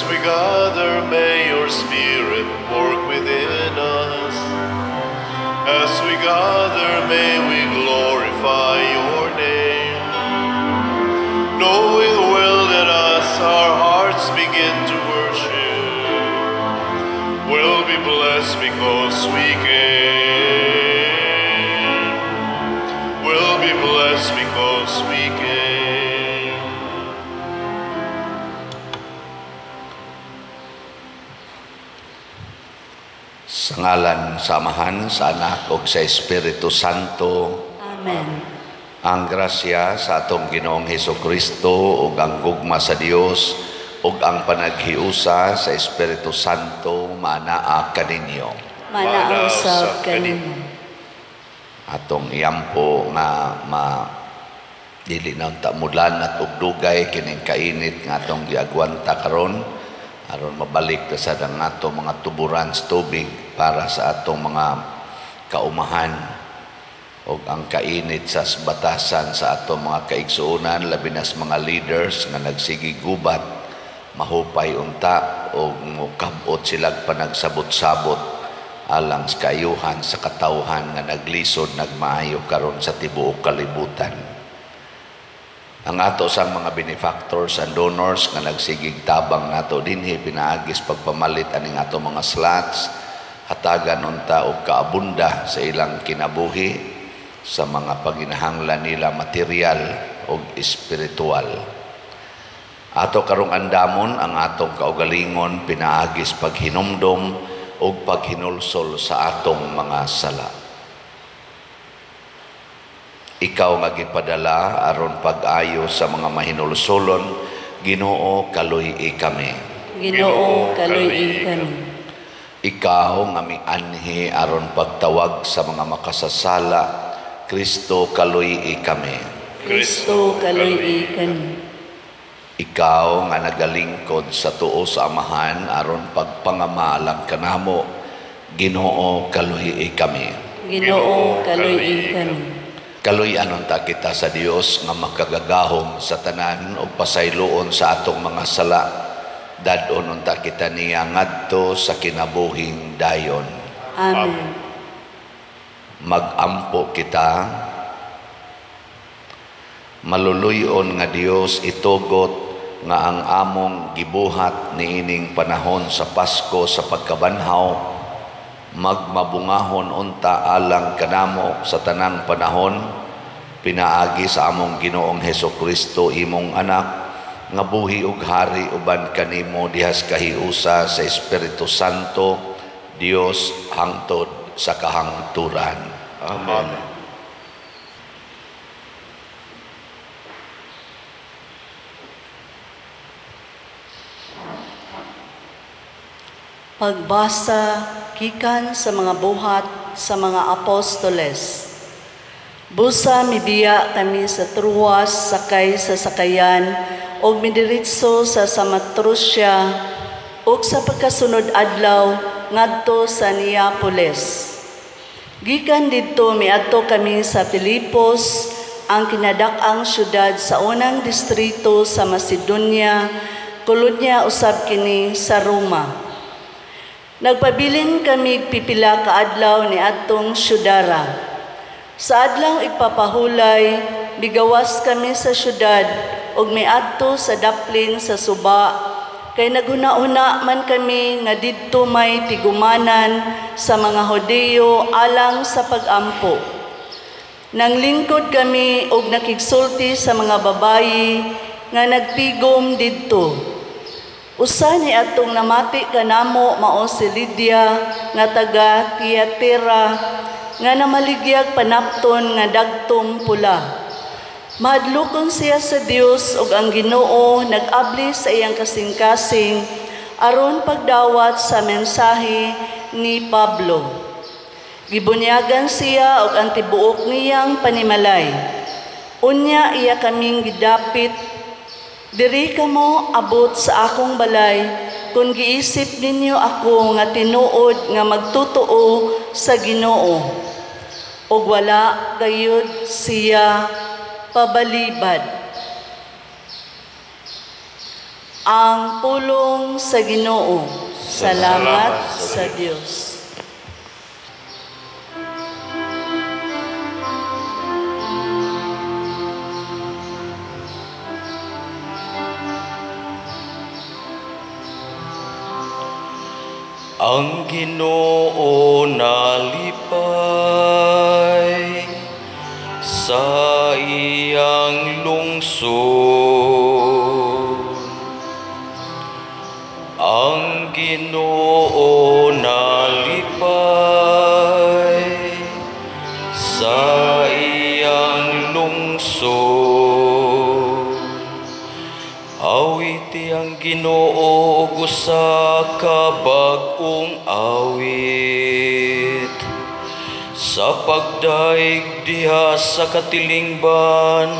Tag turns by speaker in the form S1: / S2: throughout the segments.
S1: As we gather, may your Spirit work within us. As we gather, may we glorify your name. Knowing well that as our hearts begin to worship, we'll be blessed because we came. We'll be blessed because we came.
S2: Sa ngalan sa Amahan, sa Anak ug sa Espiritu Santo.
S3: Amen.
S2: Ang grasya sa atong Ginoong Hesukristo ug ang gugma sa Dios ug ang panaghiusa sa Espiritu Santo manaa kaninyo.
S3: Manaa usab kanimo.
S2: Atong iampo nga ma dili na unta mulan at ug dugay kining kainit nga atong giagwanta karon aron mabalik ta sad ang atong mga tuburan sa tubig para sa atong mga kaumahan og ang kainit sa batasan sa atong mga kaigsuonan, labi na sa mga leaders nga nagsigi gubat, mahupay unta og mokab-ot silag panagsabot-sabot alang sa kaayuhan sa katawhan nga naglisod nagmaayo karon sa tibuok kalibutan. Ang ato sang mga benefactors and donors nga nagsigig tabang nato dinhi pinaagis pagpamalit aning ato mga slots, hatagan unta og kaabunda sa ilang kinabuhi sa mga paginahanglan nila material og espiritual. Ato karong andamon ang atong kaugalingon pinaagis paghinumdom og paghinulsol sa atong mga sala. Ikaw nga gipadala aron pag-ayo sa mga mahinulsolon, Ginoo, kaluy-i kami.
S3: Ginoo, kaluy-i kami.
S2: Ikaw nga mianhi aron pagtawag sa mga makasasala, Kristo, kaluy-i kami.
S3: Kristo, kaluy-i kami.
S2: Ikaw nga nagalingkod sa tuo sa Amahan aron pagpangamalang kanamo, Ginoo, kaluy-i kami.
S3: Ginoo, kaluy-i kami.
S2: Kaluy-an unta kita sa Dios nga makagagahom sa tanan ug pasayloon sa atong mga sala. Dad-on unta kita niya ngadto sa kinabuhing dayon.
S3: Amen.
S2: Magampo kita. Maluluyon nga Dios, itugot nga ang among gibuhat niining panahon sa Pasko sa pagkabanhaw magmabungahon unta alang kanamo sa tanang panahon, pinaagi sa among Ginoong Hesukristo, imong anak, nga buhi ug hari uban kanimo dihas kahiusa sa Espiritu Santo, Dios hangtod sa kahangturan.
S1: Amen.
S3: Pagbasa gikan sa mga buhat sa mga apostoles. Busa mibiya kami sa Troas sakay sa sakayan og midiretso sa Samotracia ug sa pagkasunod adlaw ngadto sa Neapolis. Gikan didto miadto kami sa Filipos, ang kinadak-ang syudad sa unang distrito sa Macedonia, kolonya usab kini sa Roma. Nagpabilin kami pipila ka adlaw ni adtong syudara. Sa adlaw igpapahulay, migawas kami sa syudad ug miadto sa daplin sa suba, kay naghuna-huna man kami nga didto may tigumanan sa mga Hudiyo alang sa pagampo. Nanglingkod kami og nakigsulti sa mga babayi nga nagtigom didto. Usa ni atong namati kanamo mao si Lydia nga taga Tiatira nga namaligyag panapton nga dagtom pula. Mahadlokon siya sa Dios ug ang Ginoo nag-abli sa iyang kasing-kasing aron pagdawat sa mensahe ni Pablo. Gibunyagan siya ug ang tibuok niyang panimalay. Unya iya kaming gidapit, diri kamo abot sa akong balay, kung giisip ninyo ako nga tinuod nga magtotoo sa Ginoo. Ug wala gayud siya pabalibad. Ang pulong sa Ginoo. Salamat sa Dios.
S4: Ang Ginoo nalipay sa iyang lungsod. Ang Ginoo nalipay sa iyang lungsod. Awiti ang Ginoo og usa ka bag-ong awit. Sa pagdaig diha sa katilingban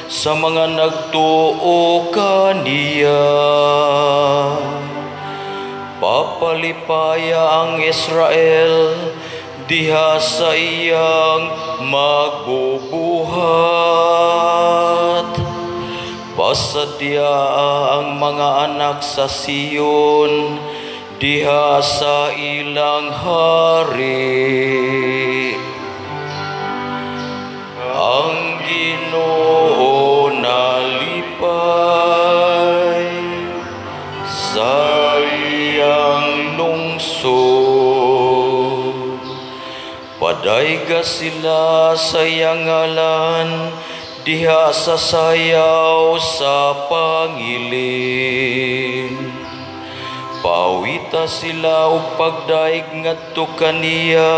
S4: sa mga nagtuo kaniya. Papalipaya ang Israel diha sa iyang magbubuhat. Pasadya ang mga anak sa Sion diha sa ilang hari. Ang Ginoo nalipay sa iyang lungsod. Padayga sila sa iyang ngalan diha sa sayaw sa pangilin. Pawita sila og pagdaig ngadto kaniya,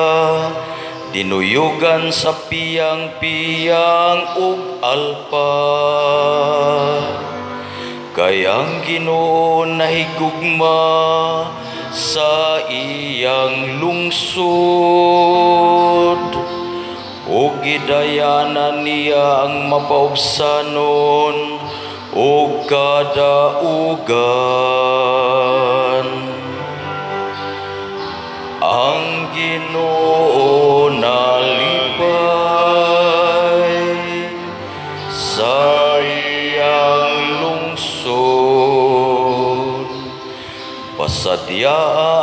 S4: dinuyugan sa piyang-piyang ug alpa. Kay ang Ginoo nahigugma sa iyang lungsod, ug gidayanan niya ang mapaubsanon ug kadaugan. Ang Ginoo nalipay sa iyang lungsod. Pasadya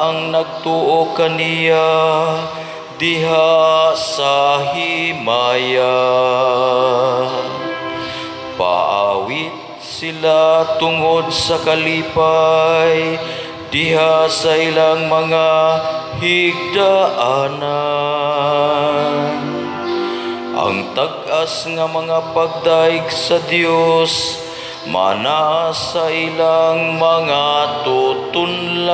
S4: ang nagtuo kaniya diha sa himaya. Paawit sila tungod sa kalipay diha sa ilang mga higdaanan. Ang tag-as nga mga pagdaig sa Dios mana sa ilang mga tutunlan.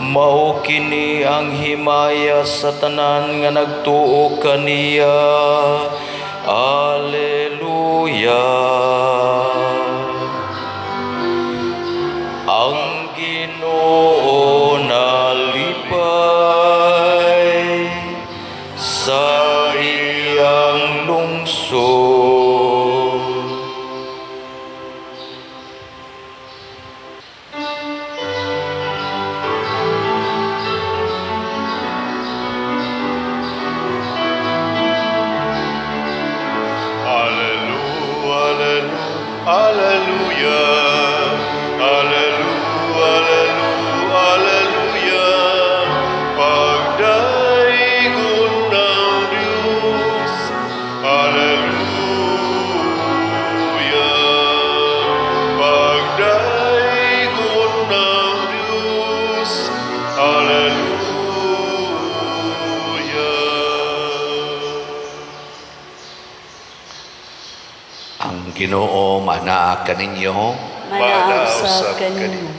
S4: Mao kini ang himaya sa tanan nga nagtuo kaniya. Alleluia. Ang Ginoo nalipay sa iyang lungsod.
S1: Alleluia, alleluia, alleluia, alleluia. Pagdaigon ng Diyos, alleluia. Pagdaigon ng Diyos, alleluia.
S2: Ang Ginoo manaa kaninyo.
S3: Manaa usab kaninyo.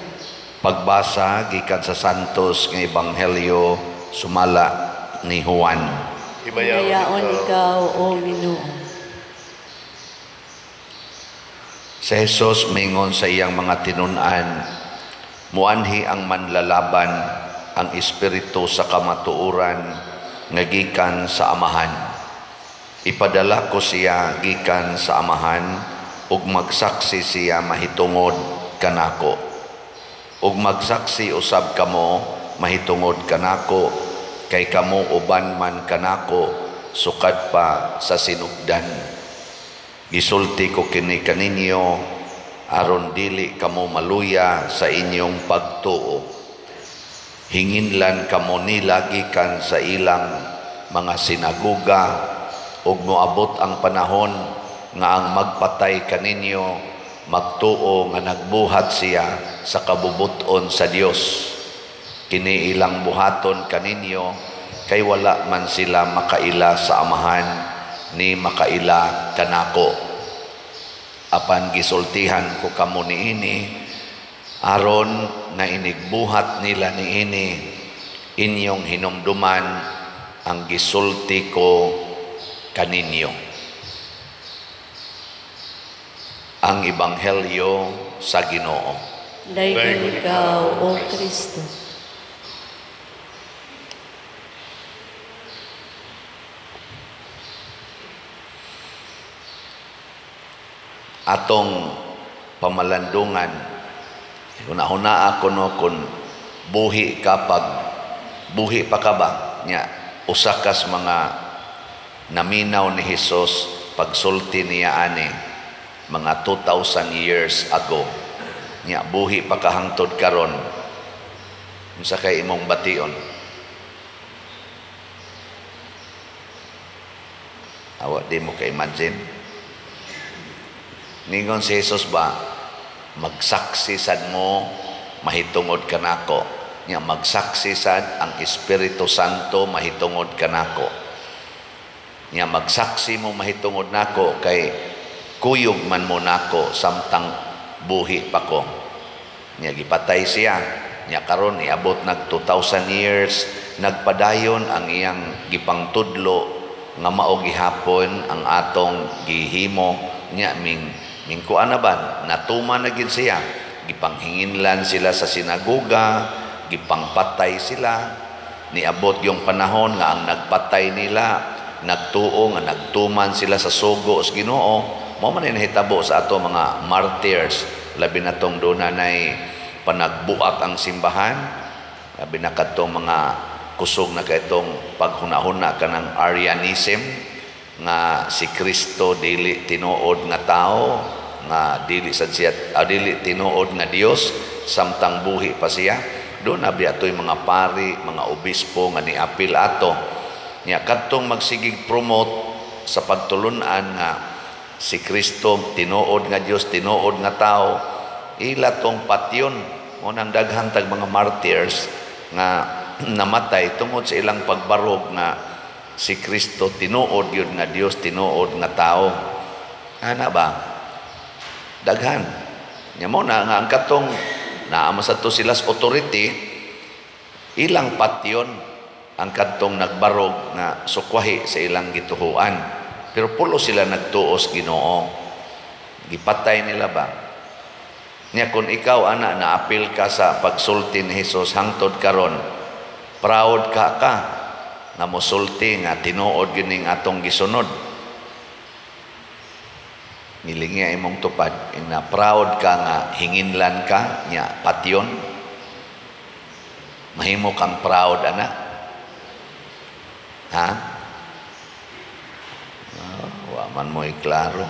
S2: Pagbasa gikan sa Santos nga Ebanghelyo sumala ni Juan.
S3: Himayaon ikaw, o Ginoo.
S2: Si Jesus mingon sa iyang mga tinun-an, muanhi ang manlalaban ang espiritu sa kamatuoran nga gikan sa Amahan. Ipadala ko siya gikan sa Amahan ug magsaksi siya mahitungod kanako. Ug magsaksi usab kamo mahitungod kanako, kay kamo uban man kanako sukad pa sa sinugdan. Gisulti ko kini kaninyo aron dili kamo maluya sa inyong pagtuo. Hinginlan kamo nila gikan sa ilang mga sinagoga, ug moabot ang panahon nga ang magpatay kaninyo magtuo nga nagbuhat siya sa kabubuton sa Dios. Kini ilang buhaton kaninyo kay wala man sila makaila sa Amahan ni makaila kanako. Apan gisultihan ko kamo niini aron nga inigbuhat nila niini inyong hinumduman ang gisulti ko kaninyo. Ang Ebanghelyo sa Ginoo.
S3: Daygon ikaw, O Kristo.
S2: Atong pamalandungan, huna-huna ako no kung buhi ka pag buhi pa ka ba nya usa kas mga naminaw ni Hesus pagsulti niya ani mga 2,000 years ago, nya buhi pa ka hangtod karon, unsa kay imong bation? Awa di mo ka imagine. Ningon si Jesus ba, magsaksi sad mo mahitungod kanako. Nya magsaksi sad ang Espiritu Santo mahitungod kanako. Nya magsaksi mo mahitungod nako kay kuyog man mo nako samtang buhi pa ko. Nya gipatay siya. Nya karon niabot nag 2,000 years, nagpadayon ang iyang gipangtudlo nga mao gihapon ang atong gihimo. Nya mingkuan na ba, natuma na gid siya. Gipanghinginlan sila sa sinagoga, gipangpatay sila. Niabot yung panahon nga ang nagpatay nila nagtuo nga nagtuman sila sa sugo sa Ginoo. Mao man nahitabo sa ato mga martyrs, labi na tong doon nay panagbuak ang simbahan, labi na kadtong mga kusog na kaitong paghunahuna kanang Arianism nga si Kristo dili tinuod nga tao, nga dili sad siya, dili tinuod nga Dios samtang buhi pa siya. Doon na biya atoy mga pari, mga obispo nga niapil ato. Nya kadtong magsigig promote sa pagtulun-an nga si Kristo tinuod nga Dios, tinuod nga tao, ila tong patyon. Mo nang daghan tag mga martyrs nga namatay tungod sa ilang pagbarog nga si Kristo tinuod yun nga Dios, tinuod nga tao. Ana ba? Daghan. Nya mo na nga ang katong naa sa to sila sa authority, ilang patyon ang kadtong nagbarog nga sukwahi sa ilang gituhuan. Pero pulo sila nagtuos Ginoo. Gipatay nila ba? Nya kung ikaw ana naapil ka sa pagsulti ni Hesus hangtod karon, proud ka ka nga mosulti nga tinuod gining atong gisunod. Ngilingi imong tupad, na proud ka nga hinginlan ka nya patyon. Mahimo kang proud ana. Ha? Wa man mo iklaro.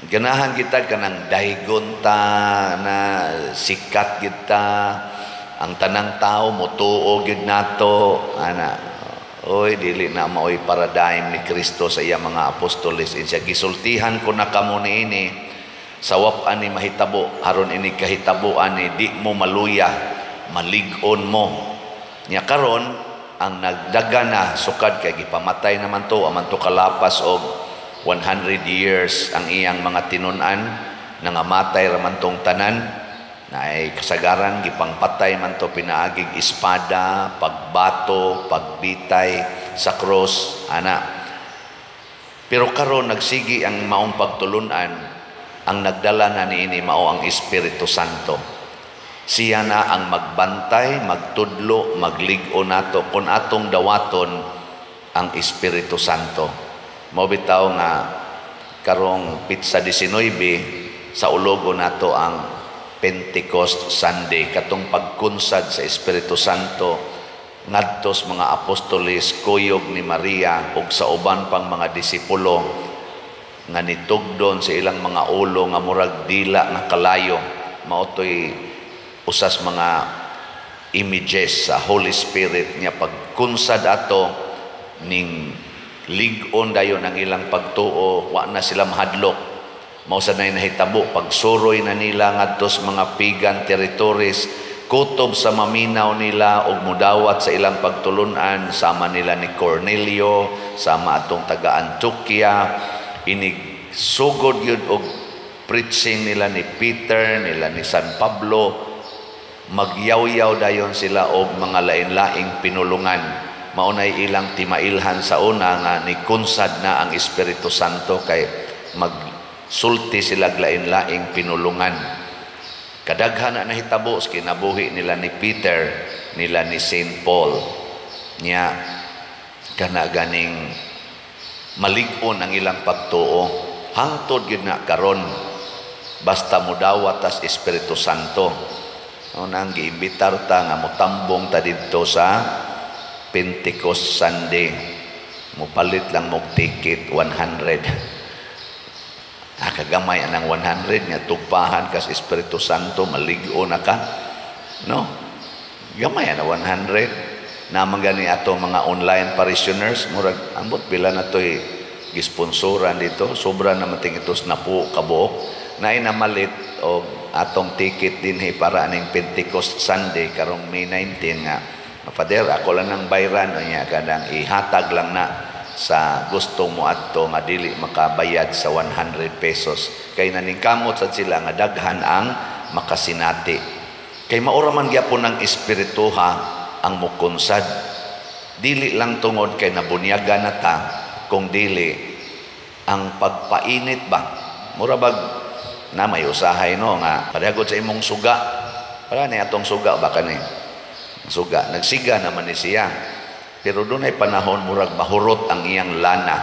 S2: Ganahan kita kanang daygon ta na sikat kita, ang tanang tao motuo gyud nato ana. Oy, dili na maoy paradigm ni Kristo sa iya mga apostoles. Insa gisultihan ko na kamo niini, sawap ani mahitabo, aron ini kahitabo ani di mo maluya, malig-on mo. Nya karon ang nagdaga na sukad kay gipamatay naman to, aman to kalapas og 100 years ang iyang mga tinun-an, nangamatay ra man tong tanan. Naay kasagaran gipangpatay man to pinaagig espada, pagbato, pagbitay sa cross ana. Pero karon nagsigi ang maong pagtulun-an, ang nagdala na niini mao ang Espiritu Santo. Siya na ang magbantay, magtudlo, maglig-o nato kung atong dawaton ang Espiritu Santo. Mao bitaw nga karong pitsa 19 sa ulogo nato ang Pentecost Sunday, katong pagkunsad sa Espiritu Santo ngadtos mga apostoles, kuyog ni Maria ug sa uban pang mga disipulo. nga nitugdon sa ilang mga ulo nga murag dila nga kalayo. Mao toy usas mga images sa Holy Spirit niya. Pagkunsad ato ning lig-on dayon ang ilang pagtuo, wa na sila mahadlok. Mao sad nay nahitabo pagsuroy na nila ngadto sa mga pagan territories, kutob sa maminaw nila og mudawat sa ilang pagtulunan, sama nila ni Cornelio, sama atong taga Antioquia. Inig sugod yun og preaching nila ni Peter, nila ni San Pablo, magyawyaw dayon sila og mga lain-laing pinulungan. Mao nay ilang timailhan sa una nga ni kunsad na ang Espiritu Santo kay magsulti sila lain-laing pinulungan. Kadaghan na nahitabo sa kinabuhi nila ni Peter, nila ni Saint Paul. Nya kana ganing malig-on ang ilang pagtuo hangtod gyud na karon, basta mudawat tas Espiritu Santo. No, nang giimbitar ta nga motambong ta didto sa Pentecost Sunday. Mupalit lang mog ticket, 100. Nakagamay anang 100 nga tugpahan kas Espiritu Santo, malig-o na ka. No? Gamay ana 100. Naman gani ato mga online parishioners, murag ambot pila na to'y gisponsoran dito, sobra naman ting ito napo kabuok. Naay namalit og atong ticket dinhi para aning Pentecost Sunday karong May 19 nga, "Father, ako lang nang bayran." Niya kanang ihatag lang na sa gusto mo adto nga dili makabayad sa 100 pesos kay naningkamot sad sila nga daghan ang makasinati kay maura man gyapon ang espiritu ha ang mukunsad, dili lang tungod kay nabunyagan na ta, kung dili ang pagpainit ba. Mura bag na may usahay, no, nga parehagod sa imong suga, para ni atong suga ba, kani suga nagsiga naman ni siya, pero dunay panahon murag mahurot ang iyang lana.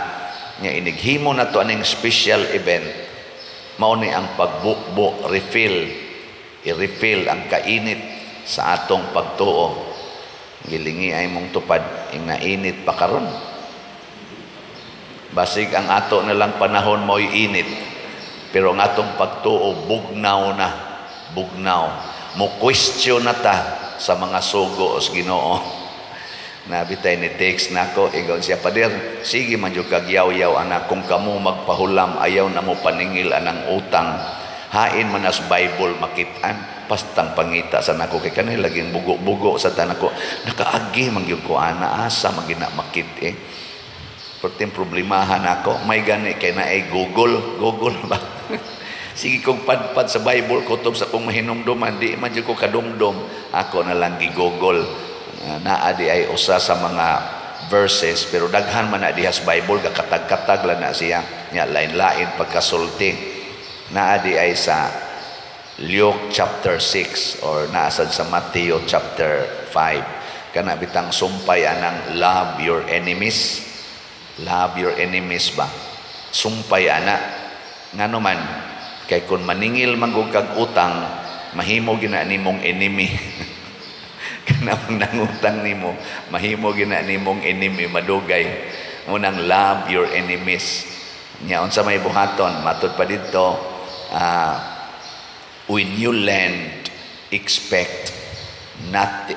S2: Nya inighimo na to aning special event, mao ni ang pagbukbo, refill, i-refill ang kainit sa atong pagtuo. Gilingi ay mong tupad ing nainit pa karon. Basig ang ato na lang panahon mo'y init, pero ang atong pagtuo bugnaw na, bugnaw. Mo question na ta sa mga sugo sa Ginoo. Nabitay ni text nako, ingon siya, "Pader, sige man jud kag yaw-yaw anak, kung kamo magpahulam, ayaw na mo paningil anang utang. Hain man as Bible makitaan." Pastang pangita sa nako kay kanil laging bugo-bugo sa tanako. Nakaagi man gyud ko ana, asa man gina makit eh. Perting problemahan ako, may gani kay naay Google, Google ba? Sige kong padpad sa Bible kutob sa kong mahinumduman, di man jud ko kadumdum, ako na lang gi-Google. Naa di ay usa sa mga verses, pero daghan man na diha sa Bible, gakatag-katag lang na siya nya lain-lain pagkasulti. Naa di ay sa Luke chapter 6 or naasad sa Matthew chapter 5, kana bitang sumpay anang "Love your enemies." Love your enemies ba, sumpay ana. Ngano man? Kay kung maningil man kag utang, mahimo gina nimong enemy. Kanang nangutang nimo, mahimo gina nimong enemy madugay. Unang love your enemies. Nya unsa may buhaton matud pa didto, when you lend, expect not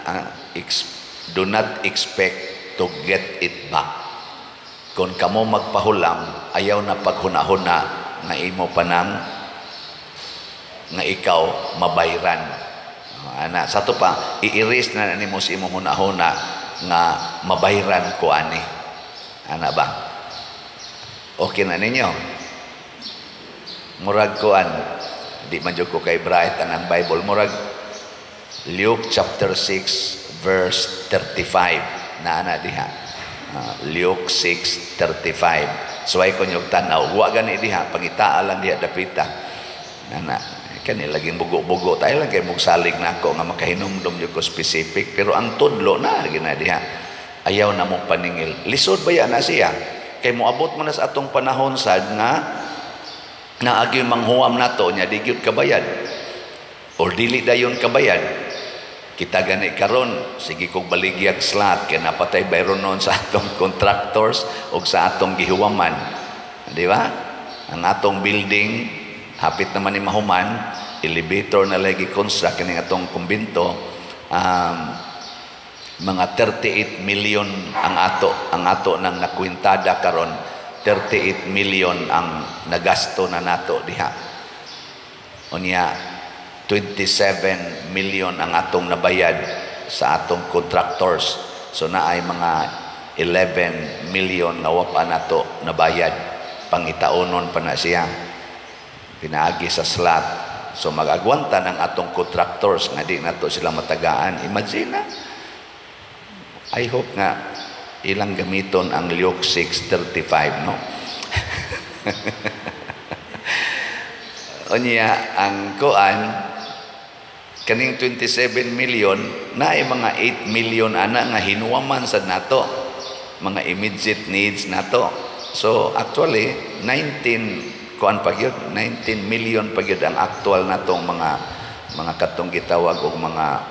S2: do not expect to get it back. Kung kamo magpahulam, ayaw na paghuna-huna nga imo pa nang nga ikaw mabayran. Ana sa to pa, i-erase na nimo sa imong hunahuna nga mabayran ko ani. Ana ba, okay na ninyo? Murag kuan, di man jud ko kay bright ang Bible, murag Luke chapter 6 verse 35 na ana diha. Luke 6:35. So ay ko nyog tan-aw, wa gani diha, pangitaa lang diha dapita. Ana kani laging bugo-bugo tayo lang kay mugsalig nako nga makahinumdom jud ko specific, pero ang tudlo na gina diha, ayaw na mo paningil. Lisod ba yan na siya kay moabot man na sa atong panahon sad nga naagi manghuam nato nya di gyud kabayad or dili dayon kabayad. Kita gani karon, sige kog baligyag slot kay napatay bayron noon sa atong contractors o sa atong gihuwaman, di ba? Ang atong building hapit naman ni mahuman, elevator na lagi construct kining atong kumbinto, mga 38 million ang ato nang nakwintada karon. 38 million ang nagasto na nato diha. Unya 27 million ang atong nabayad sa atong contractors. So naay mga 11 million nga wa pa nato nabayad, pangitaonon pa na siya pinaagi sa slot. So mag-agwanta ng atong contractors nga di nato sila matagaan. Imagine na, I hope nga ilang gamiton ang Luke 6:35, no? Unya ang kuan kaning 27 million na ay mga 8 million ana nga hinuwaman sad nato, mga immediate needs nato. So actually 19 kuan pa gyud, 19 million pa gyud ang actual natong mga katong gitawag og mga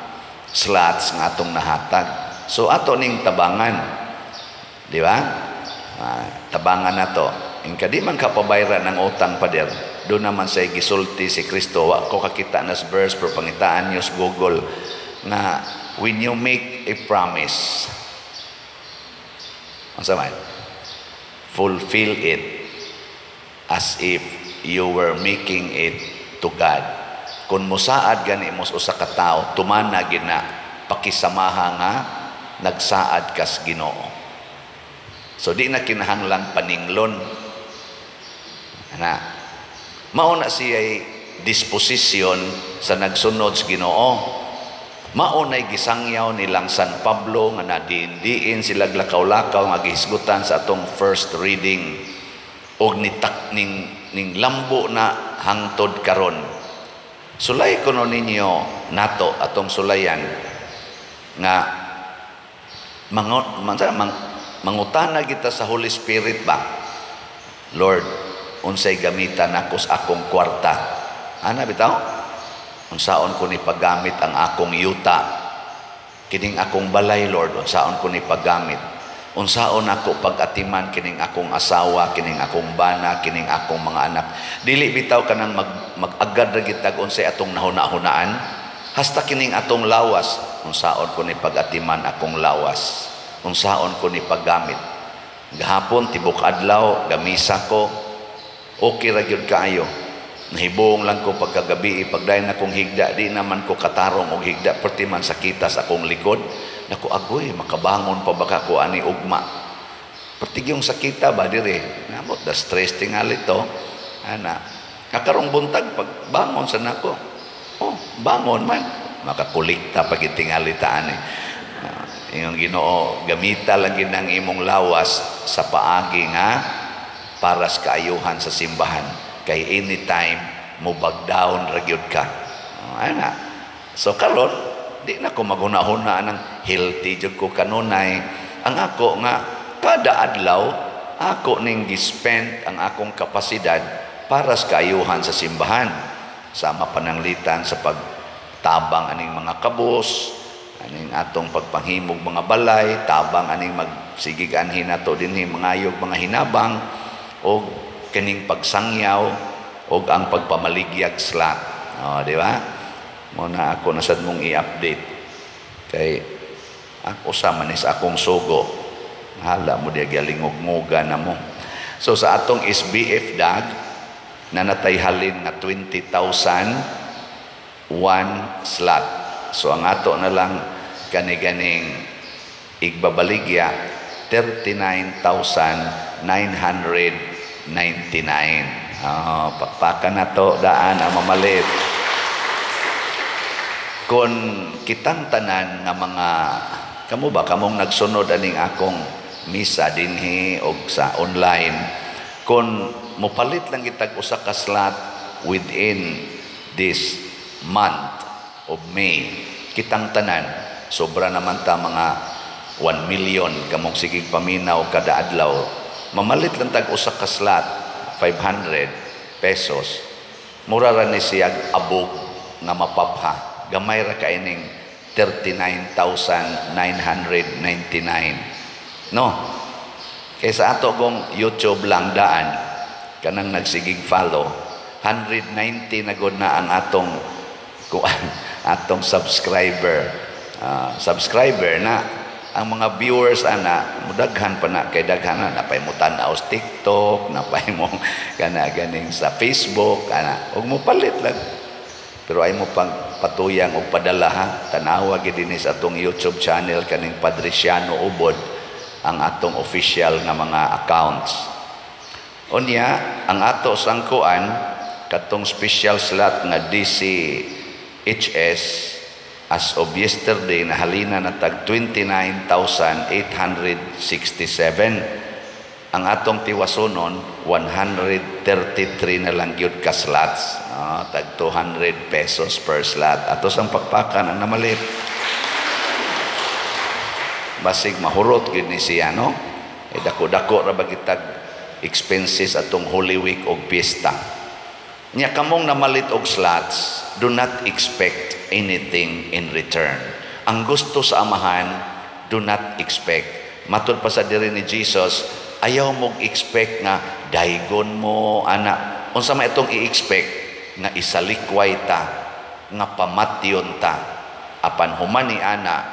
S2: slots nga atong nahatag. So ato ning tabangan, di ba? Tabangan nato. Inka di man kapabayra ng utang, pader, doon naman sa gisulti si Kristo, wa ko kakita na sa verse pero pangitaan niyo sa Google nga when you make a promise, unsa man, fulfill it as if you were making it to God. Kung musaad gani mo sa usa ka tawo, tumana gid na pakisamaha nga nagsaad kas Ginoo. So di na kinahanglang paninglon. Ana. Mao na siya disposisyon sa nagsunod sa Ginoo. Mao na'y gisangyaw nilang San Pablo nga nadiin-diin sila lakaw-lakaw nga gihisgutan sa atong first reading og nitak ning lambo na hangtod karon. Sulay kuno ninyo nato atong sulayan nga mangutana kita sa Holy Spirit ba? Lord, unsay gamitan nako sa akong kwarta? Ana bitaw? Unsaon ko ni paggamit ang akong yuta? Kining akong balay, Lord, unsaon ko ni paggamit? Unsaon ako pag-atiman kining akong asawa, kining akong bana, kining akong mga anak? Dili bitaw kanang mag-agad ra gitag unsay atong nahuna-hunaan. Hasta kining atong lawas, unsaon ko ni pag-atiman akong lawas? Unsaon ko ni paggamit? Gahapon tibok adlaw gamisa ko, okay ra gyud kaayo. Nahibong lang ko pagkagabi, pagdayon akong higda, di naman ko katarong og higda, perti man sakita sa akong likod. Naku, agoy, makabangon pa baka ko ani ugma. Perti yung sakita ba dire? Namot da stress tingali to. Ana, kakarong buntag pagbangon sa nako. Oh, bangon man. Makakulikta pag itingali ta ani. Iyong Ginoo, gamita lang gid ang imong lawas sa paagi nga para sa kaayuhan sa simbahan. Kay anytime mo bagdown ra gyud ka. Oh, ana. So karon di na ko maghuna-huna ng healthy jud ko kanunay. Ang ako nga kada adlaw ako ning gispend ang akong kapasidad para sa kaayuhan sa simbahan. Sama pananglitan sa pagtabang aning mga kabus, aning atong pagpanghimog mga balay, tabang aning magsigig anhin nato dinhi mangayog mga hinabang, og kining pagsangyaw og ang pagpamaligyag slot. Oh, di ba? Mo na ako nasad mong i-update kay ako sa manis akong sugo. Hala mo diya galingog-ngoga na mo. So sa atong SBF dag nanatay halin nga 20,000 one slot. So ang ato na lang kani-ganing igbabaligya 39,999. Oh, pakpakan na to daan ang mamalit. Kung kitang tanan nga mga kamo ba kamong nagsunod aning akong misa dinhi og sa online, kung mopalit lang kitag usa ka slot within this month of May, kitang tanan sobra naman ta mga 1 million kamong sigig paminaw kada adlaw, mamalit lang tag usa ka slot 500 pesos, mura ra ni siyag abog nga mapapha. Gamay ra kay ning 39,999, no? Kaysa ato kung YouTube lang daan Kanang nagsigig follow, 190 na gud na ang atong kuan, atong subscriber. Subscriber na ang mga viewers ana, mudaghan pa na kay daghan na napay mo tan-aw sa TikTok, napay mo kana ganing sa Facebook ana, ug mo palit lang. Pero ay mo pang patuyang og padala ha, tanawa gid dinhi sa atong YouTube channel kaning Padre Siano Ubod ang atong official nga mga accounts. Unya, ang ato sangkuan katong special slot nga DCHS, as of yesterday nahalina na tag 29,867. Ang atong tiwasonon, 133 na lang gyud ka slots. Tag 200 pesos per slot. Ato sang pakpakan ang namalit. Basig mahurot gyud ni siya, no? Eh, dako-dako ra ba kitag expenses atong Holy Week og piyesta. Nya kamong namalit og slots, do not expect anything in return. Ang gusto sa Amahan, do not expect. Matud pa sa diri ni Jesus, ayaw mo expect nga daygon mo ana. Unsa man itong i-expect nga isalikway ta, nga pamatyon ta. Apan human ni ana,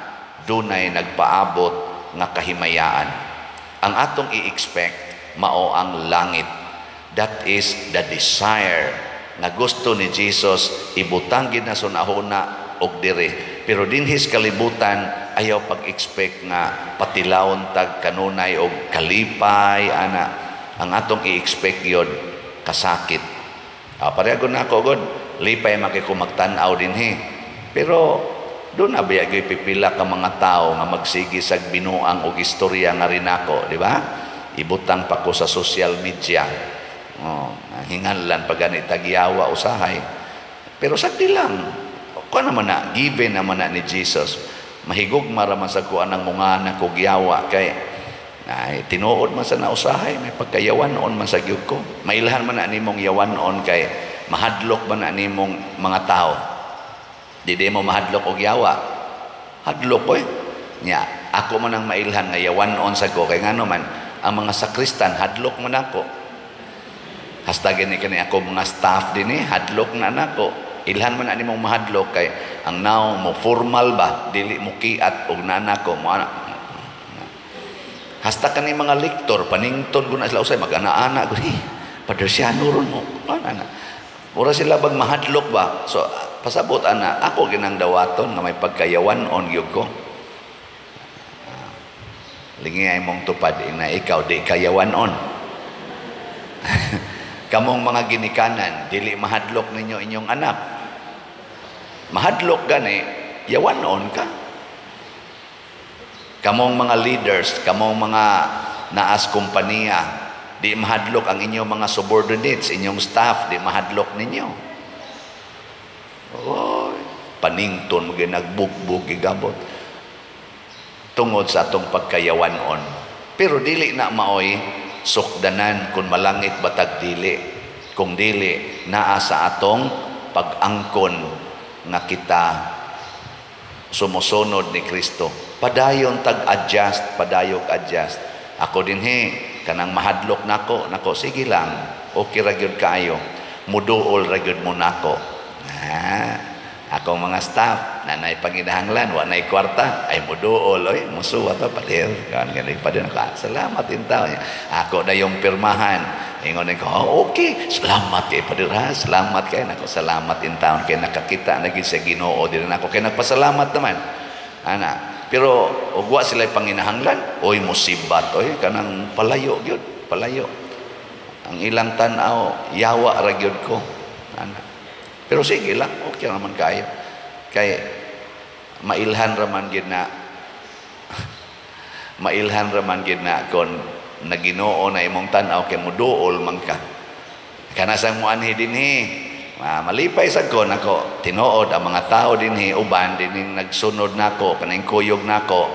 S2: dunay nagpaabot nga kahimayaan. Ang atong i-expect mao ang langit. That is the desire nga gusto ni Jesus ibutang gid na sunahuna og diri. Pero dinhi sa kalibutan, ayaw pag-expect nga patilawon tag kanunay og kalipay ana. Ang atong i-expect yun kasakit. Pareha gud nako gud, lipay man kay ko magtan-aw dinhi. Pero doon na biya gyud pipila ka mga tao nga magsige sag binuang og istorya nga rinako, di ba? Ibutang pa ko sa social media. Oh, hinganlan pa gani tagyawa usahay. Pero sagdi lang. Kuan naman na, given naman na ni Jesus. Mahigugma ra man sa kuan ang mga kog yawa kay ay tinuod man sa nausahay, may pagkayawan-on man sa gyud ko. Mailhan man na nimong yawan-on kay mahadlok man na nimong mga tao. Di di mo mahadlok og yawa. Hadlok ko eh. Nya, ako man ang mailhan nga yawan-on sa ko kay ngano man ang mga sakristan hadlok man ako. Hasta gani kani ako mga staff dinhi hadlok na nako. Ilhan man na nimong mahadlok kay ang naong mo formal ba, dili mo kiat og nana ko mo ana. Hasta kani mga lektor panington ko na sila usay mag-ana-ana ko, "Hey, Padre Siano ron mo." Ana na. Mura sila bag mahadlok ba. So pasabot ana ako ginang dawaton nga may pagkayawan on gyud ko. Lingi ay mong tupad ina ikaw di kayawan on. Kamong mga ginikanan, dili mahadlok ninyo inyong anak. Mahadlok gani, yawan on ka. Kamong mga leaders, kamong mga naas kompanya, di mahadlok ang inyong mga subordinates, inyong staff, di mahadlok ninyo. Oy, panington mo ginagbugbog gigabot. Tungod sa atong pagkayawan-on. Pero dili na maoy sukdanan kung malangit batag dili. Kung dili, naa sa atong pag-angkon nga kita sumusunod ni Kristo. Padayon tag-adjust, padayog adjust. Ako dinhi, kanang mahadlok nako, nako sige lang, okay ra gyud kaayo. Muduol ra gyud mo nako. Akong mga staff, nanay panginahanglan, wa nay kwarta, ay muduol, oy, musuwa to, pader, kan gani pader, salamat in tao. Ako na yung pirmahan. Ingon ko, oh, okay, salamat kay pader ha, salamat kay nako, salamat in taon kay nakakita na gid sa Ginoo diri nako kay nagpasalamat naman. Ana, pero ug wa sila panginahanglan, oy musibat, oy kanang palayo gyud, palayo. Ang ilang tan-aw, yawa ra gyud ko. Ana. Pero sige lang, okay naman kayo. Kay mailhan raman gid na mailhan raman gid na kon naginoo na imong tan-aw kay muduol man ka. Kanasang mo anhi dinhi, malipay sad ko nako tinuod ang mga tao dinhi uban dinhi nagsunod nako kaning kuyog nako.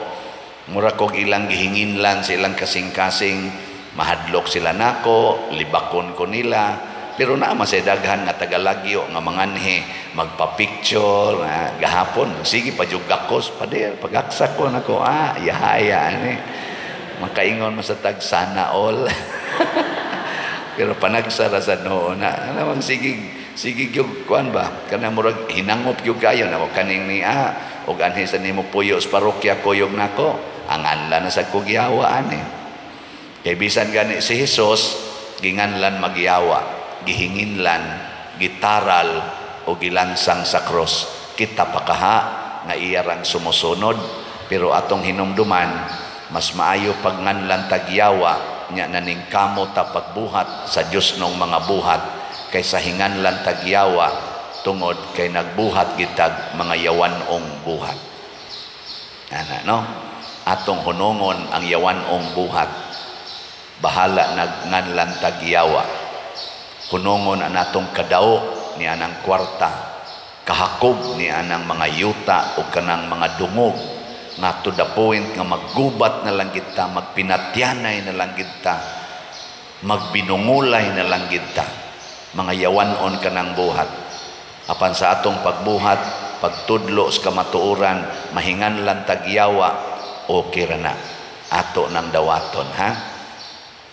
S2: Mura kog ilang gihinginlan sa ilang kasing-kasing, mahadlok sila nako, libakon ko nila. Pero naa man say daghan nga tagalagyo nga manganhi magpa-picture gahapon sige pajugakos pader pagaksa ko nako yahaya ani makaingon man sa tag sana all. Pero panagsara sa noo na. Ano bang sige gyud kuan ba? Kanang murag hinangop gyud kayo na kaning ni og anhi sa nimo puyo sa parokya kuyog nako. Ang anlan na sa kugyawa ani. Kay bisan gani si Jesus ginganlan magyawa, gihinginlan, gitaral o gilansang sa cross. Kita pakaha nga iya rang sumusunod, pero atong hinumduman mas maayo pagnganlan tagyawa nya naning kamo ta pagbuhat sa Dios nong mga buhat kaysa hinganlan tagyawa tungod kay nagbuhat gitag mga yawanong buhat. Ana no? Atong hunungon ang yawanong buhat. Bahala nagnganlan tagyawa. Hunungon ang atong kadao ni anang kwarta, kahakob ni anang mga yuta o kanang mga dungog, nga to the point nga maggubat na lang kita, magpinatyanay na lang kita, magbinungulay na lang kita, mga yawanon kanang buhat. Apan sa atong pagbuhat, pagtudlo sa kamatuoran, mahinganlan tagyawa, okay ra na. Ato nang dawaton, ha?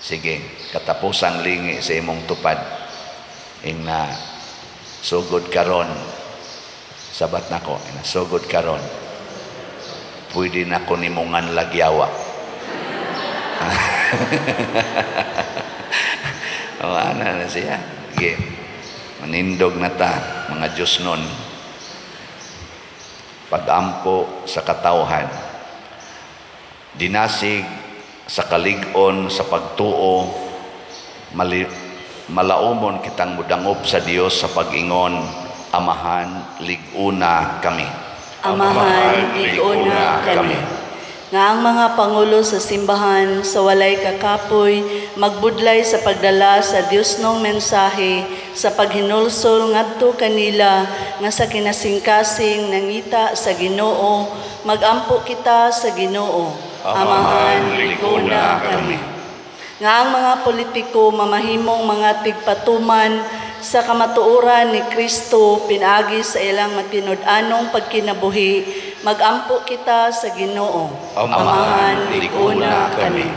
S2: Sige, katapusang lingi sa imong tupad. Ingna sugod karon, sabat nako, ingna sugod karon. Pwede na ko nimungan lagyawa. O, ana na siya. Sige. Manindog na ta, mga Diyos nun. Pag-ampo sa katawhan. Dinasig sa kalig-on, sa pagtuo, malaumon kitang mudangop sa Dios sa pag-ingon, Amahan, lig-una kami.
S3: Amahan, lig-una kami. Nga ang mga pangulo sa simbahan sa walay kakapoy, magbudlay sa pagdala sa Dios nong mensahe, sa paghinulsol ngadto kanila, nga sa kinasingkasing nangita sa Ginoo, magampo kita sa Ginoo. Amahan, lig-una kami. Nga ang mga politiko mamahimong mga tigpatuman sa kamatuoran ni Kristo pinaagi sa ilang matinud-anong pagkinabuhi, magampo kita sa Ginoo.
S2: Amahan, lig-una kami.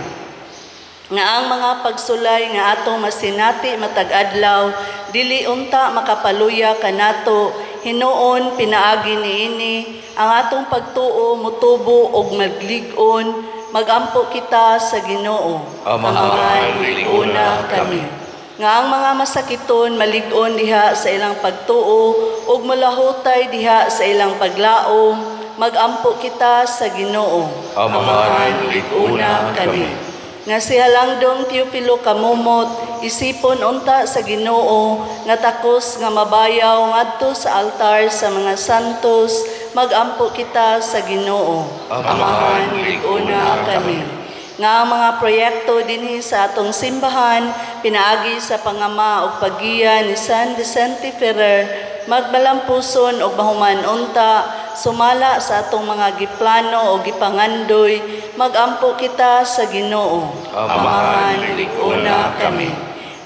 S3: Nga ang mga pagsulay nga atong masinati matag adlaw, dili unta makapaluya kanato, hinuon pinaagi niini ang atong pagtuo mutubo og maglig-on, magampo kita sa Ginoo.
S2: Amahan, lig-una kami.
S3: Nga ang mga masakiton malig-on diha sa ilang pagtuo ug malahutay diha sa ilang paglaom, magampo kita sa Ginoo.
S2: Amahan, lig-una kami.
S3: Nga si Halangdong Teofilo Camomot isipon unta sa Ginoo nga takos nga mabayaw ngadto sa altar sa mga santos, magampo kita sa Ginoo.
S2: Amahan, lig-una kami.
S3: Nga ang mga proyekto dinhi sa atong simbahan pinaagi sa pangama ug paggiya ni San Vicente Ferrer magbalampuson og mahuman unta sumala sa atong mga giplano o gipangandoy, magampo kita sa Ginoo.
S2: Amahan, lig-una kami.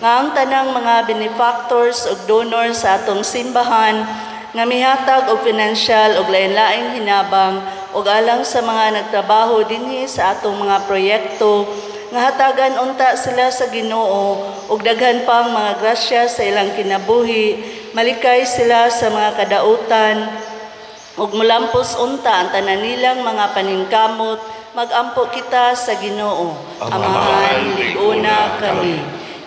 S3: Nga ang tanang mga benefactors ug donors sa atong simbahan nga mihatag og financial og lain-laing hinabang ug alang sa mga nagtrabaho dinhi sa atong mga proyekto, nga hatagan unta sila sa Ginoo ug daghan pang mga grasya sa ilang kinabuhi, malikay sila sa mga kadautan ug mulampos unta ang tanan nilang mga paningkamot, magampo kita sa Ginoo.
S2: Amahan, lig-una kami.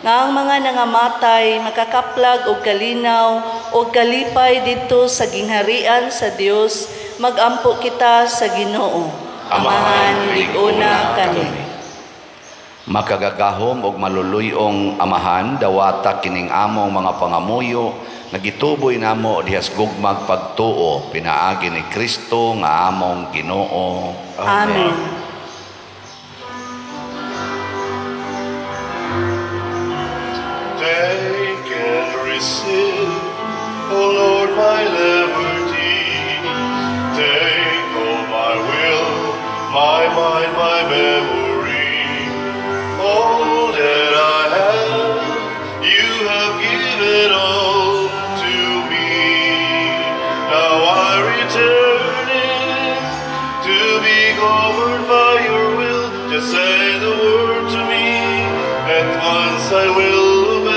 S3: Nga ang mga nangamatay makakaplag og kalinaw og kalipay didto sa gingharian sa Dios, magampo kita sa Ginoo.
S2: Amahan, lig-una kami. Makagagahom og maluluyong Amahan, dawata kining among mga pangamuyo nga gituboy namo dihas gugmag pagtuo pinaagi ni Kristo nga among Ginoo.
S3: Amen.
S1: Take and receive, O Lord, my liberty. Take all my will, my mind, my memory. All that I have, you have given all to me. Now I return it to be governed by your will. Just say the word to me, at once I will.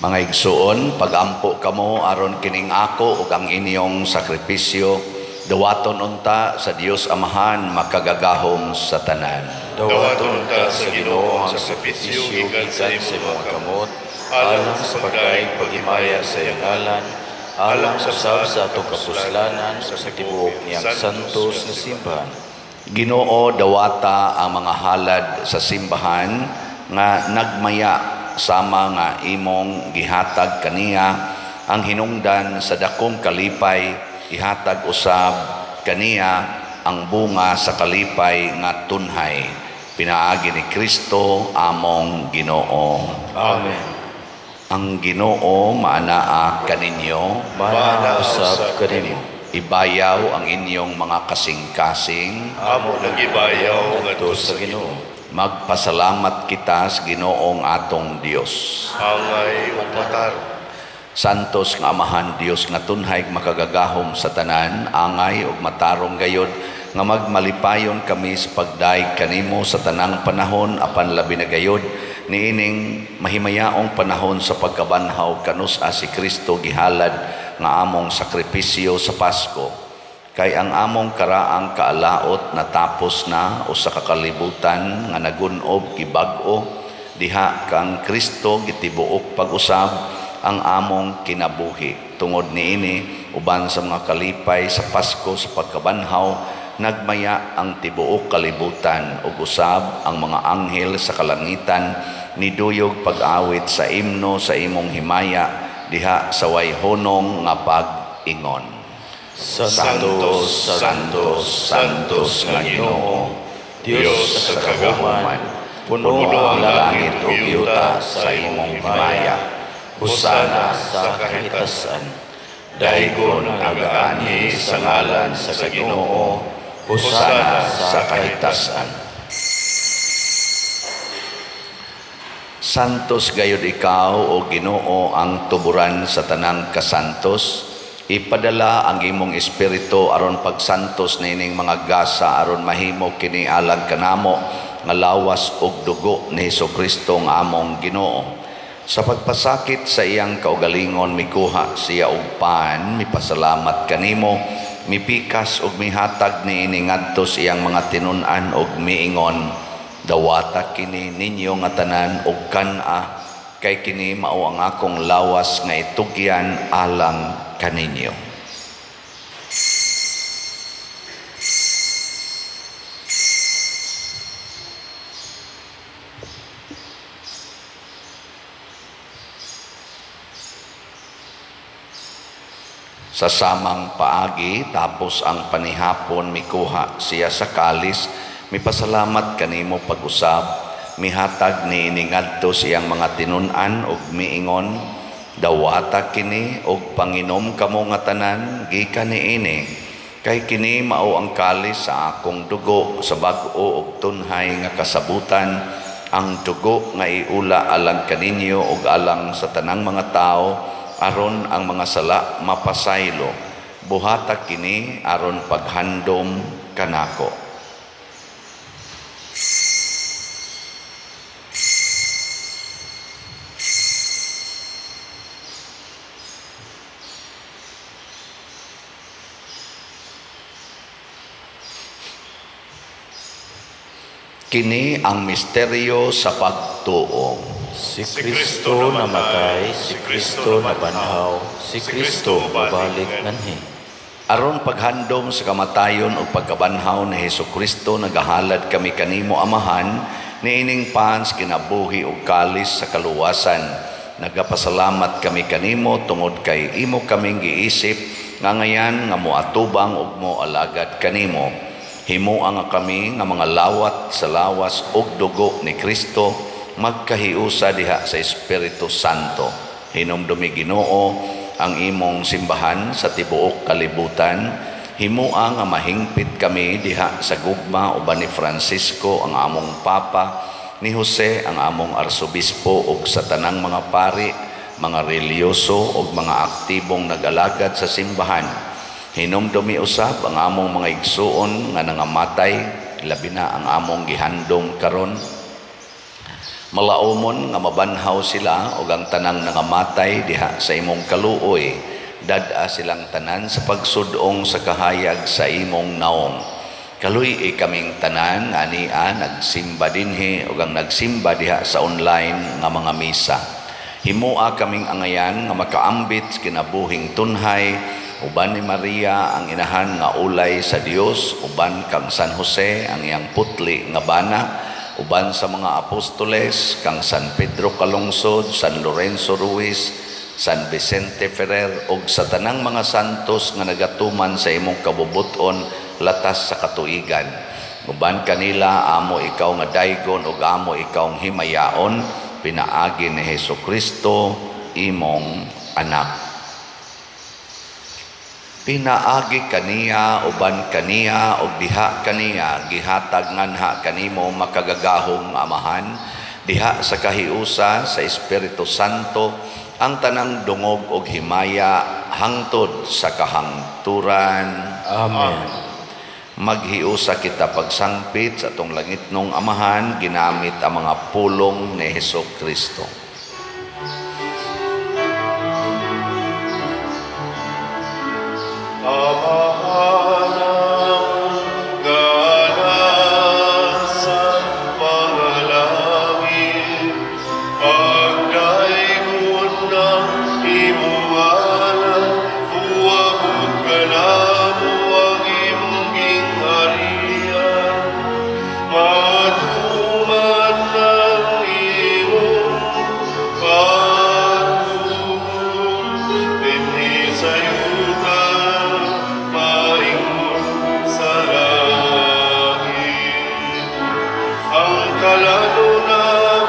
S2: Mga igsuon, pagampo kamo aron kining ako ug ang inyong sakripisyo dawaton unta sa Dios Amahan makagagahom sa tanan.
S1: Dawaton unta sa Ginoo ang sakripisyo gikan sa imong mga kamot, alang sa pagdaig paghimaya sa iyang ngalan,
S4: alang usab sa atong kapuslanan sa tibuok niyang santos nga simbahan.
S2: Ginoo, dawata ang mga halad sa simbahan nga nagmaya sama nga imong gihatag kaniya ang hinungdan sa dakong kalipay, ihatag usab kaniya ang bunga sa kalipay nga tunhay. Pinaagi ni Kristo among Ginoo.
S4: Amen.
S2: Ang Ginoo maanaa kaninyo,
S4: Maanaa usab kanimo.
S2: Ibayaw ang inyong mga kasing-kasing.
S1: Amo nang ibayaw ngadto
S4: sa Ginoo.
S2: Magpasalamat kita sa Ginoong atong Dios.
S1: Angay ug matarong.
S2: Santos nga Amahan Dios nga tunhay makagagahom sa tanan, angay ug matarong gayod nga magmalipayon kami sa pagdayeg kanimo sa tanang panahon apan labi na gayod niining mahimayaong panahon sa pagkabanhaw kanus-a si Kristo gihalad nga among sakripisyo sa Pasko. Kay ang among karaang kaalaot natapos na usa ka kalibutan nga nagun-ob gibag-o diha kang Kristo gitibuok pag-usab ang among kinabuhi. Tungod niini uban sa mga kalipay sa Pasko sa pagkabanhaw, nagmaya ang tibuok kalibutan ug usab ang mga anghel sa kalangitan niduyog pag-awit sa imno sa imong himaya diha sa way hunong nga pag-ingon.
S4: Santos, Santos, Santos nga Ginoo, Dios sa kagahuman, puno ang langit ug yuta sa imong himaya. Hosana sa kahitasan.
S2: Daygon ang agaanhi sa ngalan sa Ginoo. Hosana sa kahitasan. Santos gayud ikaw o Ginoo ang tuburan sa tanang kasantos. Ipadala ang imong espiritu aron pagsantos niining mga gasa aron mahimo kini alang kanamo nga lawas ug dugo ni Hesukristo nga among Ginoo. Sa pagpasakit sa iyang kaugalingon mikuha siya og pan, mipasalamat kanimo, mipikas ug mihatag niini ngadto sa iyang mga tinun-an ug miingon, dawata kini ninyo nga tanan ug kan-a, kay kini mao ang akong lawas nga itugyan alang kaninyo. Sa samang paagi, tapos ang panihapon, mikuha siya sa kalis, mipasalamat kanimo pag-usab, mihatag niini ngadto sa iyang mga tinun-an ug miingon, dawata kini og panginom kamo nga tanan gikan niini, kay kini mao ang kalis sa akong dugo sa bag-o ug tunhay nga kasabutan, ang dugo nga iula alang kaninyo ug alang sa tanang mga tawo aron ang mga sala mapasaylo. Buhata kini aron paghandom kanako. Kini ang misteryo sa pagtuo.
S4: Si Kristo namatay, si Kristo nabanhaw, si Kristo mabalik nganhi.
S2: Aron paghandom sa kamatayon ug pagkabanhaw ni Hesukristo, nagahalad kami kanimo Amahan niining pans kinabuhi ug kalis sa kaluwasan. Nagapasalamat kami kanimo tungod kay imo kaming giisip nga ngayan nga moatubang ug moalagad kanimo. Himoa nga kami nga mga lawat sa lawas ug dugo ni Kristo magkahiusa diha sa Espiritu Santo. Hinumdumi Ginoo ang imong simbahan sa tibuok kalibutan. Himoa nga mahingpit kami diha sa gugma uban ni Francisco ang among Papa, ni Jose ang among Arsobispo ug sa tanang mga pari, mga reliyoso ug mga aktibong nag-alagad sa simbahan. Hinumdumi usab ang among mga igsuon nga nangamatay, labi na ang among gihandom karon. Malaumon nga mabanhaw sila ug ang tanang nangamatay diha sa imong kaluoy. Dad-a silang tanan sa pagsudong sa kahayag sa imong naong. Kaluy-i kaming tanan nga ania nagsimba dinhi ug ang nagsimba diha sa online nga mga misa. Himoa kaming angayan nga makaambit sa kinabuhing tunhay uban ni Maria ang inahan nga ulay sa Dios, uban kang San Jose ang iyang putli nga bana, uban sa mga apostoles kang San Pedro Calungsod, San Lorenzo Ruiz, San Vicente Ferrer ug sa tanang mga santos nga nagatuman sa imong kabubut-on latas sa katuigan. Uban kanila amo ikaw nga daygon ug amo ikaw himayaon, pinaagi ni Hesus Kristo imong anak. Pinaagi kaniya, uban kaniya ug diha kaniya gihatag nganha kanimo makagagahom nga Amahan, diha sa kahiusa sa Espiritu Santo ang tanang dungog og himaya hangtod sa kahangturan.
S4: Amen.
S2: Maghiusa kita pagsangpit sa atong langitnong Amahan ginamit ang mga pulong ni Hesus Kristo.
S1: Amahan nga nasa mga langit, pagdaygon ng imong ngalan, uabot kanamo ang imong gingharian. Matuman ang imong pagbuot dinhi sa yuta, maingon sa langit. Ang kalanunan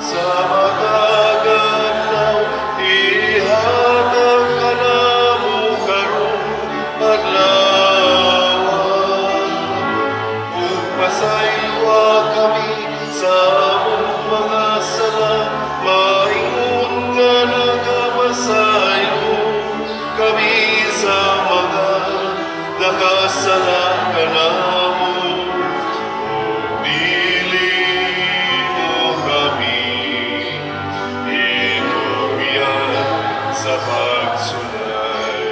S1: sa matag adlaw, ihatag kanamo karong adlaw. Ug pasayloa kami sa among mga sala, maingon nga nagapasaylo kami sa mga nakasala kanamo. Dili mo kami itugyan sa pagsulay.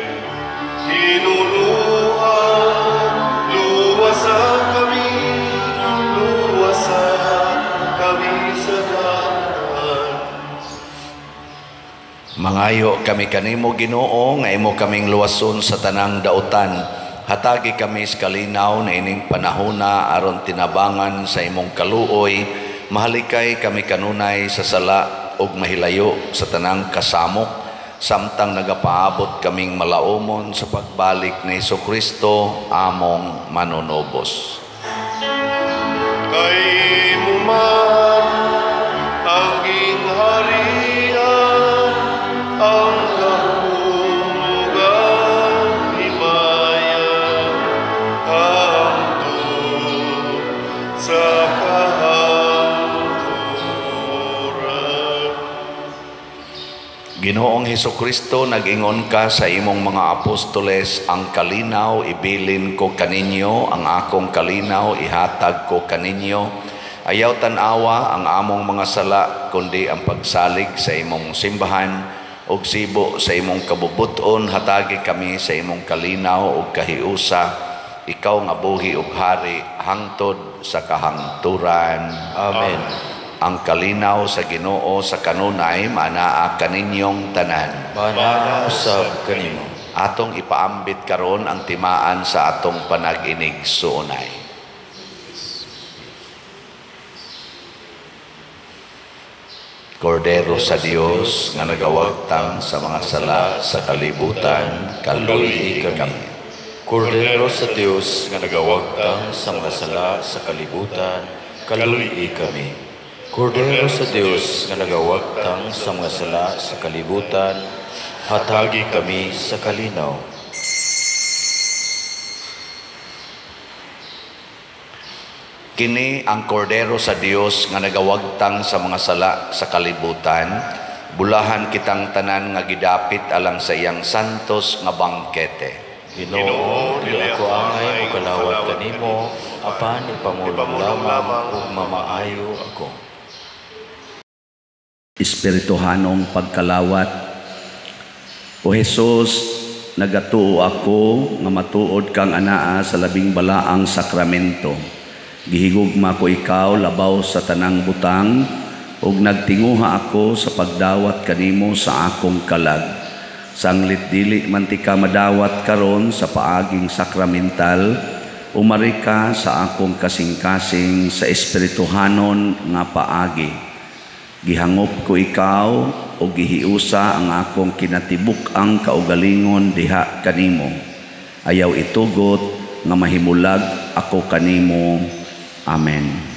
S1: Hinuluan, luwasa kami, luwasa kami sa dalan.
S2: Mangayo kami kanimo Ginoo nga imo kaming luwason sa tanang dautan. Hatagi kami sa kalinaw na ining panahona aron tinabangan sa imong kaluoy. Mahalikay kami kanunay sa sala ug mahilayo sa tanang kasamok, samtang nagapaabot kaming malaumon sa pagbalik ni Hesukristo among manunubos.
S1: Kay imo man ang gingharian, ang gahom ug ang himaya, hangtod sa kahangturan.
S2: Ginoong Hesukristo, nag-ingon ka sa imong mga apostoles, ang kalinaw ibilin ko kaninyo, ang akong kalinaw ihatag ko kaninyo. Ayaw tan-awa ang among mga sala, kundi ang pagsalig sa imong simbahan ug sibo sa imong kabubuton. Hatagi kami sa imong kalinaw ug kahiusa, ikaw nga buhi ug hari hangtod sa kahangturan.
S4: Amen.
S2: Ang kalinaw sa Ginoo sa kanunay manaa kaninyong tanan.
S4: Manaa usab kanimo.
S2: Atong ipaambit karon ang timaan sa atong panag-inig suunay. Kordero sa Dios nga nagawagtang sa mga sala sa kalibutan, kaluy-i kami.
S4: Kordero sa Dios nga nagawagtang sa mga sala sa kalibutan, kaluy-i kami. Kordero sa Dios nga nagawagtang sa mga sala sa kalibutan, hatagi kami sa kalinaw.
S2: Kini ang kordero sa Dios nga nagawagtang sa mga sala sa kalibutan, bulahan kitang tanan nga gidapit alang sa iyang santos nga bangkete.
S4: Ginoo, dili ako angay mokalawat kanimo, apan ipamulong lamang ug mamaayo ako.
S2: Espirituhanong pagkalawat. O Hesus, nagatuo ako nga matuod kang anaa sa labing balaang sakramento. Gihigugma ko ikaw labaw sa tanang butang ug nagtinguha ako sa pagdawat kanimo sa akong kalag. Sanglit dili man tika madawat karon sa paaging sakramental, umari ka sa akong kasing-kasing sa espirituhanon nga paagi. Gihangop ko ikaw o gihiusa ang akong kinatibuk-ang kaugalingon diha kanimo. Ayaw itugot nga mahimulag ako kanimo. Amen.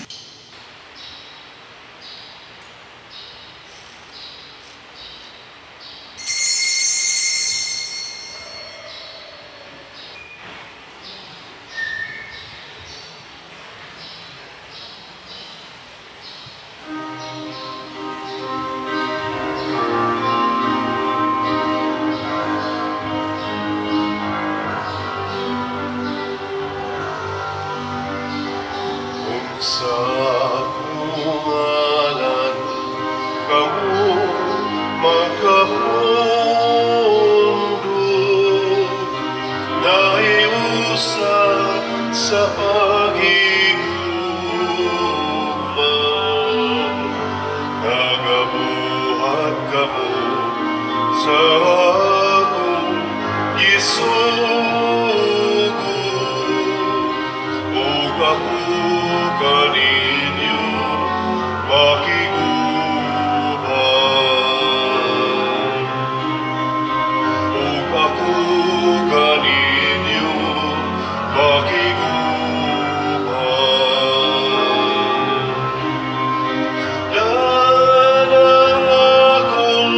S1: Sa ngalan kamo makapundok, naiusa sa paghigugma, nagabuhat kamo sa akong gisugo, ug ako kaninyo makiguban. Ug ako kaninyo makiguban. Danang akong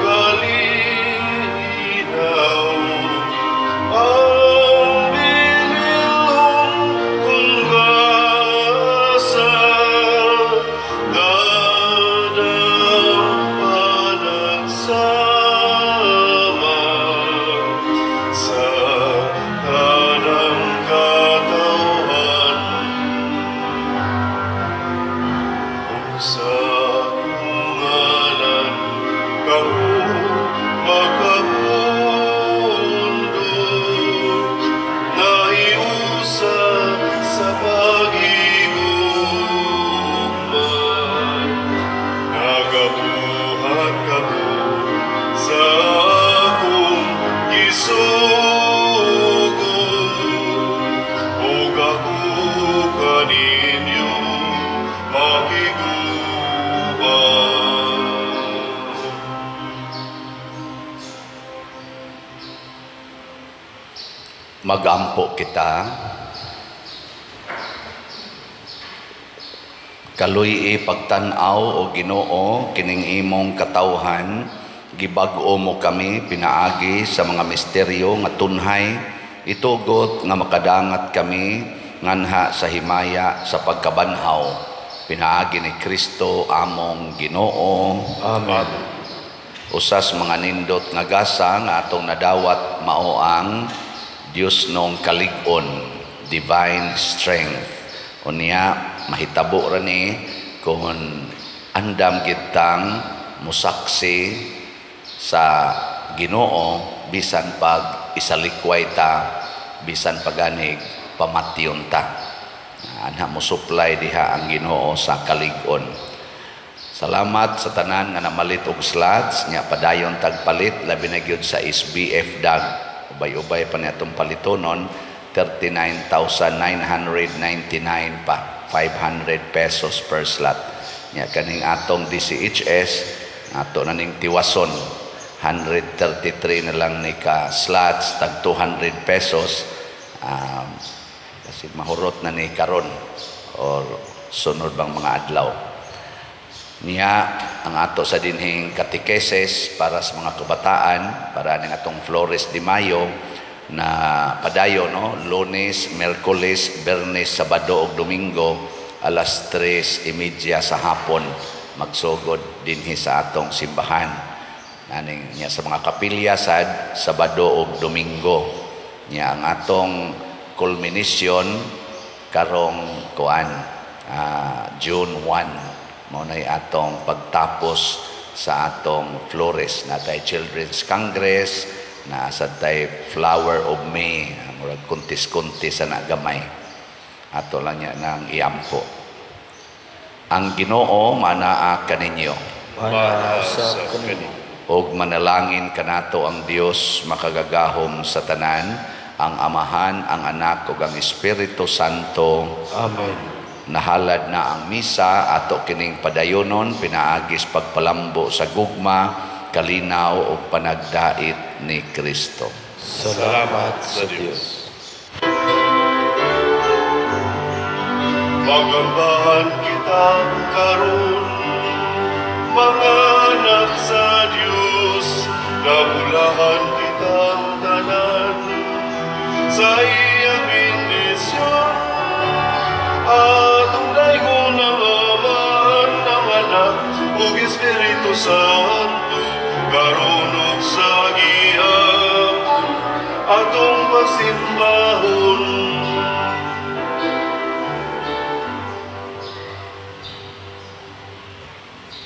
S1: kalinaw, ang bililhon kong gasa, dadang panagsama sa tanang katawhan. Kung sa ngalan kamo makapundok, nahiusa sa paghigugma, nagabuhat kamo sa akong gisugo, ug ako kaninyo makiguban.
S2: Magampo kita. Kaluy-i pagtan-aw o Ginoo kining imong katawhan, gibag-o mo kami pinaagi sa mga misteryo nga tunhay, itugot nga makadangat kami nganha sa himaya sa pagkabanhaw, pinaagi ni Kristo among Ginoo.
S4: Amen.
S2: Usas mga nindot nga gasa nga atong nadawat mao ang Dios nong kalig-on, divine strength. Unya mahitabo ra ni kung andam gitang musaksi sa Ginoo bisan pag isalikway ta, bisan paganig pamatyon ta. Anha mo supply diha ang Ginoo sa kalig-on. Salamat sa tanan nga namalit og slots nya padayon tagpalit, labi na gyud sa SBF dag. Ubay-ubay pa niya itong palitonon, 39,999 pa, 500 pesos per slot. Nya kaning atong DCHS, ato na ning tiwason, 133 na lang ni ka slots, tag 200 pesos. Kasi mahurot na ni karon or sunod bang mga adlaw. Niya ang ato sa dinhing katekeses para sa mga kabataan, para ning atong Flores de Mayo na padayo, no, Lunes, Miyerkules, Biyernes, Sabado ug Domingo alas 3:30 sa hapon magsugod dinhi sa atong simbahan. Naning niya sa mga kapilya sad Sabado ug Domingo. Niya ang atong culmination karong kuan, June 1 mao nay atong pagtapos sa atong flores na tay Children's Congress na sa tay Flower of May, murag kuntis-kuntis sa nagamay ato lang niya nang iampo. Ang Ginoo manaa kaninyo.
S4: Manaa usab kanimo.
S2: Og manalangin kanato ang Dios makagagahom sa tanan, ang Amahan, ang Anak ug ang Espiritu Santo.
S4: Amen.
S2: Nahalad na ang misa, ato kining padayonon pinaagis pagpalambo sa gugma, kalinaw ug panagdait ni Kristo.
S4: Salamat sa Dios.
S1: Magambahan kita karon, mga anak sa Dios, nabulahan kitang tanan sa iyang bendisyon. Atong daygon ang Amahan, ang Anak, ug Espiritu Santo, karon ug sa gihapon, atong pasimbahon.